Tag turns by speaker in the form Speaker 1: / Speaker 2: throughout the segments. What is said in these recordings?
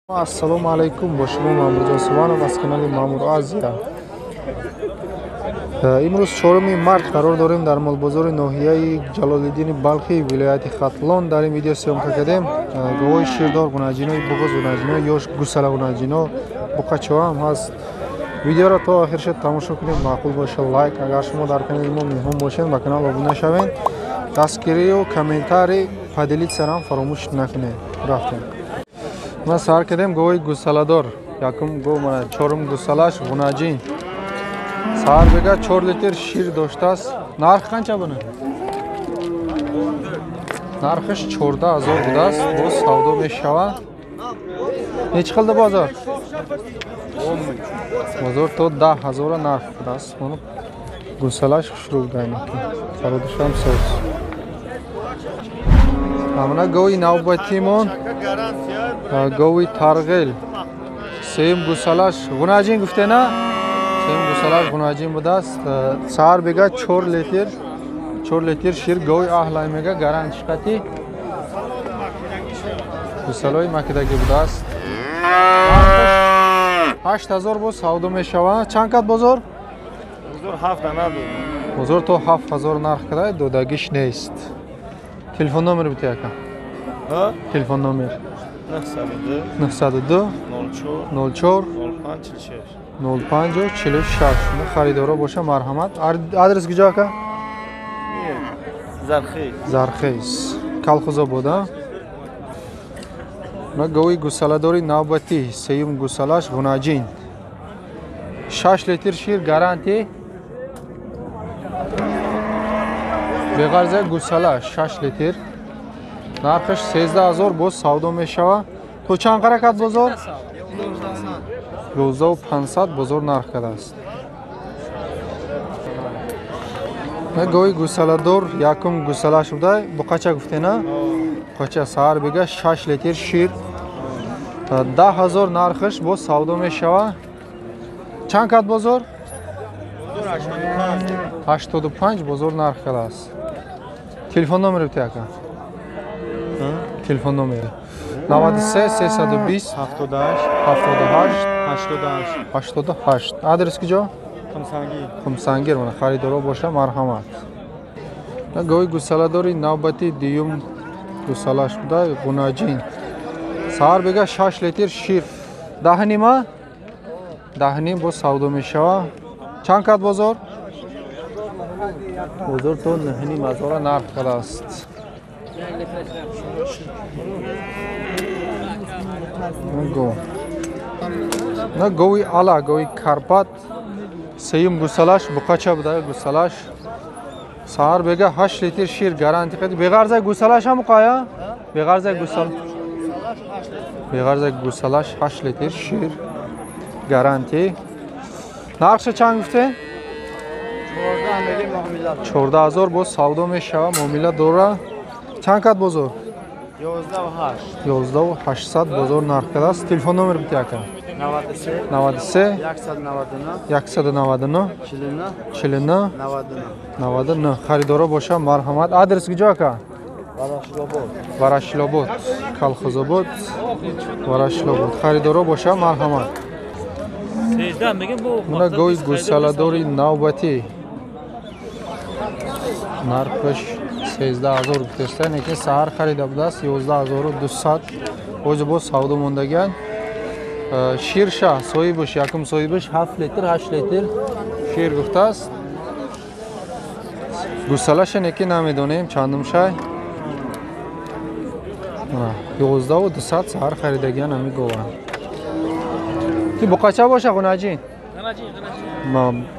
Speaker 1: Ассалому алайкум, бо шумо Маъмурҷон Субҳонов аз канали Маъмур Азия. Имрӯз 4 март қарор дорем дар молбозори ноҳияи Ҷалолиддини Балхӣ, вилояти Хатлон. Дар ин видео съёмка кардем говои ширдор, гунаҷинои буғуз, гунаҷинои ёш, гусала гунаҷино, буқачаҳо ҳам ҳаст. Видеоро то охирша тамошо кунед, маъқул боша лайк. Агар шумо дар канали мо меҳмон бошед, ба канал обуна шавед. Дастгирию комментарий, поделиться ам фаромӯш накунед. Рафтем. Ма сар кардем говои гусаладор. Якум гов мана чорум гусалаш гунаҷин. Сар бега 4 литр шир доштааст. Нарх қанча буна? Нархаш 14,000 будааст. Боз савдо мешавад. Нечи қилди бозор? Бозор то 10,000 нарх будааст. Гусалаш хушрӯ будааст. Сародушам соз. Ҳамана гови навбатимон гови тарғил. Сеюм гусалаш гунаҷин гуфтена? Сеюм гусалаш гунаҷин будааст. Саҳар бега 4 литр, 4 литр шир гови аҳлай мега гаранти қати. Гусалои макидаги будааст. 8,000 боз савдо мешавад. Чанд кат бозор?
Speaker 2: Бозор 7 надод.
Speaker 1: Бозор то 7,000 нарх када, додагиш нест. Телефон номер бите ака? Телефон номер
Speaker 2: 902
Speaker 1: 902
Speaker 2: 04
Speaker 1: 04
Speaker 2: 05 46
Speaker 1: 05 46. Харидоро боша марҳамат. Адрес куҷо ака?
Speaker 2: Зархез.
Speaker 1: Зархез. Колхозобод, а? Ма гови гусаладори навбатӣ, сеюм гусалаш гунаҷин. 6 литр шир гаранти. Беғарза гусала 6 литр. Нархаш 13,000 боз савдо мешавад. То чанд ҳаракат бозор? 11,500 бозор нарх кардааст. Гови гусаладор якум гусалаш буда, буқача гуфтена? Буқача саҳар бега 6 литр шир. 10,000 нархаш боз савдо мешавад. Чанд кат бозор? 85 бозор нарх кардааст. Телефон номер бите ака? Телефон номер 93 320
Speaker 2: 78
Speaker 1: 78
Speaker 2: 88
Speaker 1: 88. Адрес куҷо?
Speaker 2: Хумсангир.
Speaker 1: Хумсангир. Мана харидоро боша марҳамат. Гови гусаладори навбати дуюм гусалаш буда гунаҷин. Саҳар бега 6 литр шир. 10,5? 10,5 боз савдо мешавад. Чанд кат бозор? Бозор то 9,5 нарх кардааст. На гови ала, гови Карпат, сеюм гусалаш, буқача буда гусалаш. Саҳар бега 8 литр шир гаранти қад. Беғарза гусалаш ҳам қая? Беғарза гусал. Беғарза гусалаш 8 литр шир гаранти. Нархша чанд гуфте? 14,000 боз савдо мешавад, муомила дора. Чанд кат бозор?
Speaker 2: 11,8.
Speaker 1: 11,800 бозор нарх кардааст. Телефон номер бите ака?
Speaker 2: 93
Speaker 1: 93
Speaker 2: 199
Speaker 1: 199
Speaker 2: 49
Speaker 1: 49
Speaker 2: 99
Speaker 1: 99. Харидоро боша марҳамат. Адрес куҷо ака?
Speaker 2: Варашилобод.
Speaker 1: Варашилобод. Колхозобод. Варашилобод. Харидоро боша марҳамат. Мана гови гусаладори навбатӣ. Нархаш 13,000 гуфтеста, неки саҳар харида будааст 11,200. Боз боз савдо мондагианд. Ширша соҳибаш, якум соҳибаш 7 литр, 8 литр шир гуфтааст. Гусалаша неки намедонем чандум шай. 11,200 саҳар харидагиан ҳами гова. Ти буқача боша гунаҷин?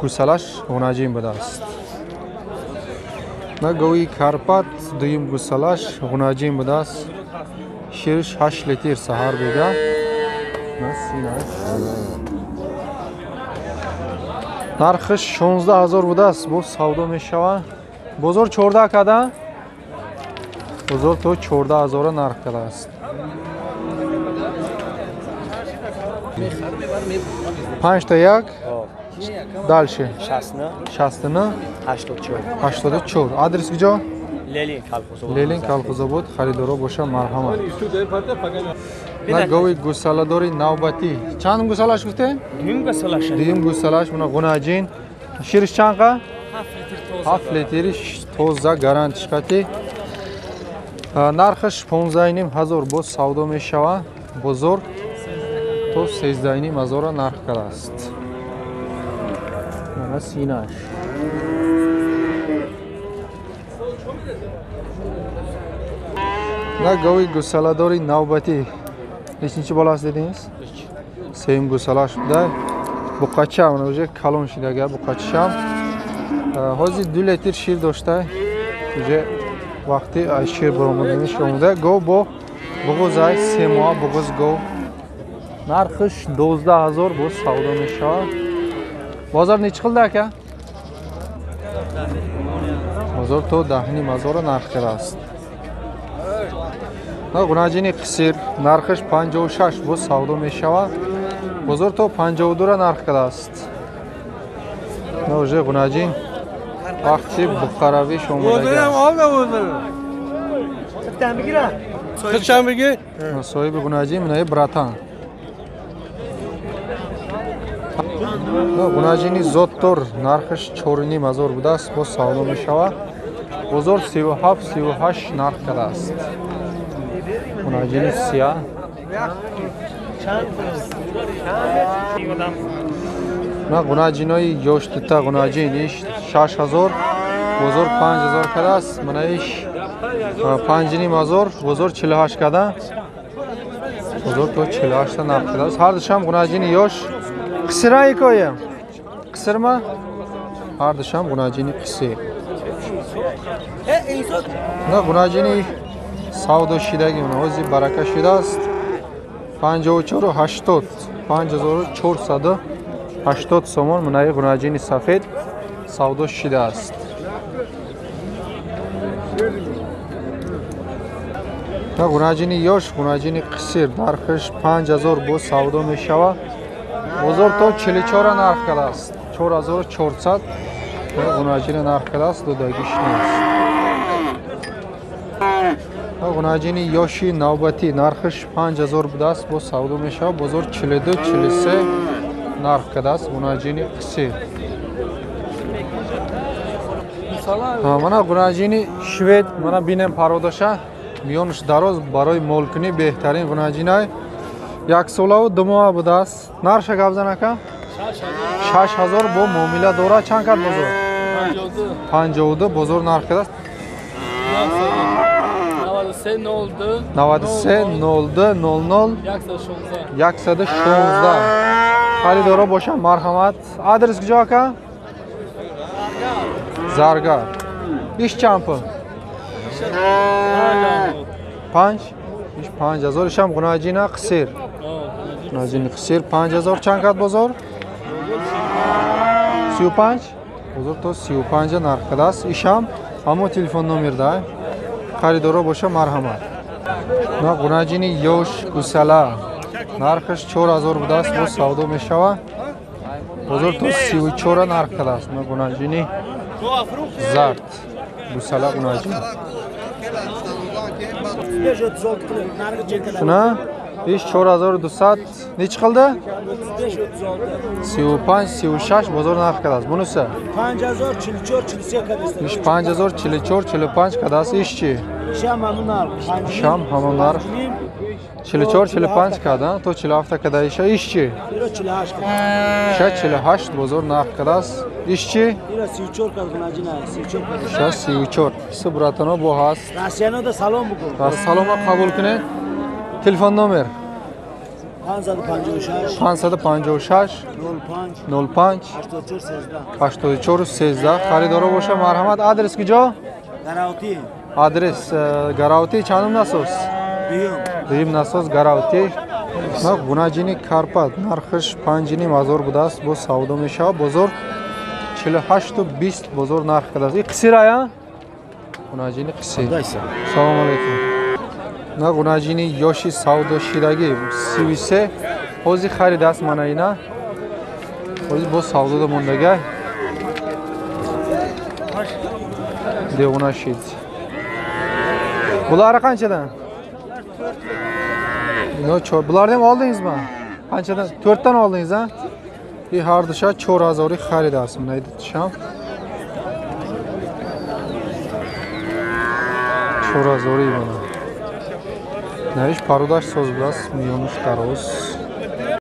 Speaker 1: Гусалаш гунаҷин будааст. На гови Карпат дуюм гусалаш гунаҷин будааст. Ширш 8 литр саҳар бега. Нархаш 16,000 будааст, боз савдо мешавад. Бозор 14 када? Бозор то 14,000 нарх кардааст. 5 та 1. Дальше.
Speaker 2: 69
Speaker 1: 69
Speaker 2: 84
Speaker 1: 84. Адрес куҷо?
Speaker 2: Ленин колхозобод.
Speaker 1: Ленин колхозобод. Харидоро боша марҳамат. На гови гусаладори навбатӣ. Чанд гусалаш гуфтем?
Speaker 3: Дуюм гусалаш.
Speaker 1: Дуюм гусалаш мана ғунаҷин. Шириш чанқа? 7 литри тоза гарантиш қати. Нархаш 15,5 ҳазор боз савдо мешавад. Бозор то 13,5 ҳазора нарх кардааст. Мана синаш. На гови гусаладори навбатӣ. Нечинчи боласт дедиңиз? Сеюм гусалаш буда. Буқача мана уже калон шидага буқачашам. Ҳозир 2 литр шир дошта. Уже вақти аз шир баромаданиш омода. Гов бо буғуз ай 3 моҳ буғуз гов. Нархиш 12,000 боз савдо мешавад. Бозор нечи қилди ака? Бозор то 10,5 ҳазора нарх кардааст. Ғунаҷини қисир нархиш 56 боз савдо мешавад. Бозор то 52 нарх кардааст. На уже ғунаҷин вақти буқаравиш омодагиаст. Соҳиби ғунаҷин минаи братан. Ғунаҷини зоттор нархиш 4,5 ҳазор будааст, боз савдо мешавад. Бозор 37-38 нарх кардааст. Ғунаҷини сия. На ғунаҷинои ёш дута ғунаҷин иш 6,000, бозор 5,000 кардааст. Мана иш 5,5 ҳазор, бозор 48 карда. Бозор то 48 нарх кардааст. Ҳар душам ғунаҷини ёш қисира икоям. Қисирма? Ҳар душам ғунаҷини қисир. На ғунаҷини савдо шидаги мана ҳозир барака шудааст. 54,80, 5480 сомон манаи ғунаҷини сафед савдо шудааст. На ғунаҷини ёш, ғунаҷини қисир нархиш 5,000 боз савдо мешавад. Бозор то 44 нарх кардааст. 4400 ғунаҷини нарх кардааст, додагиш нест. Ғунаҷини ёши навбатӣ нархиш 5,000 будааст, боз савдо мешавад. Бозор 42-43 нарх кардааст ғунаҷини қисир. Мана ғунаҷини швед, мана бинем пародаша, миёнаш дароз барои молкунӣ беҳтарин ғунаҷинай. 1 солаву 2 моҳ будааст. Нархша гап зан ака? 6,000 бо муомила дорад. Чанд кард бозор? 52 бозор нарх кардааст. 93 02 00 116. Харидоро бошам, марҳамат. Адрес куҷо ака? Заргар. Иш чанд пул? 5. Иш 5,000. Ишам ғунаҷина қисир. Ғунаҷини қисир 5,000. Чанд кард бозор? 35. Бозор то 35 нарх кардааст. Ишам ҳамо телефон номер да. Харидоро боша, марҳамат. На ғунаҷини ёш гусала нархаш 4,000 будааст, боз савдо мешавад. Бозор то 34 нарх кардааст. На ғунаҷини зард гусала ғунаҷин. На иш 4200 нечи қилди? 35-36 бозор нарх кардааст. Бунуси?
Speaker 2: 5044-43 кардааст.
Speaker 1: Иш 5044-45 кардааст. Иш чи?
Speaker 2: Ишам ҳамон нарх.
Speaker 1: Ишам ҳамон нарх. 44-45 карда, то 47 карда. Иша иш чи?
Speaker 2: Иро 48 карда.
Speaker 1: Иша 48 бозор нарх кардааст. Иш чи?
Speaker 2: Иро 34 кард ғунаҷина, 34 кард.
Speaker 1: Иша 34. Си братано бо ҳаст.
Speaker 2: Россиянода салом букун.
Speaker 1: Салома қабул кунед. Телефон номер
Speaker 2: 556
Speaker 1: 556
Speaker 2: 05
Speaker 1: 05
Speaker 2: 84 13
Speaker 1: 84 13. Харидоро боша, марҳамат. Адрес куҷо?
Speaker 2: Гараутӣ.
Speaker 1: Адрес Гараутӣ. Чандум насос? Дуюм насос Гараутӣ. Ғунаҷини карпат нархиш 5,5 ҳазор будааст, боз савдо мешавад. Бозор 48,20 бозор нарх кардааст. И қисир ая? Ғунаҷини қисир. Салом алейкум. На ғунаҷини ёши савдошидагӣ 33 ҳозир харидааст мана ина. Ҳозир боз савдода мондага. Девона шид. Булары қанчадан? Ино чор. Буларни ҳам олдингизми? Qanchadan? 4 dan oldingiz, a? И ҳар душа 4000 харидааст. Мына дутишам. 4000 мана. Навиш парудаш соз будааст, миёнуш дароз.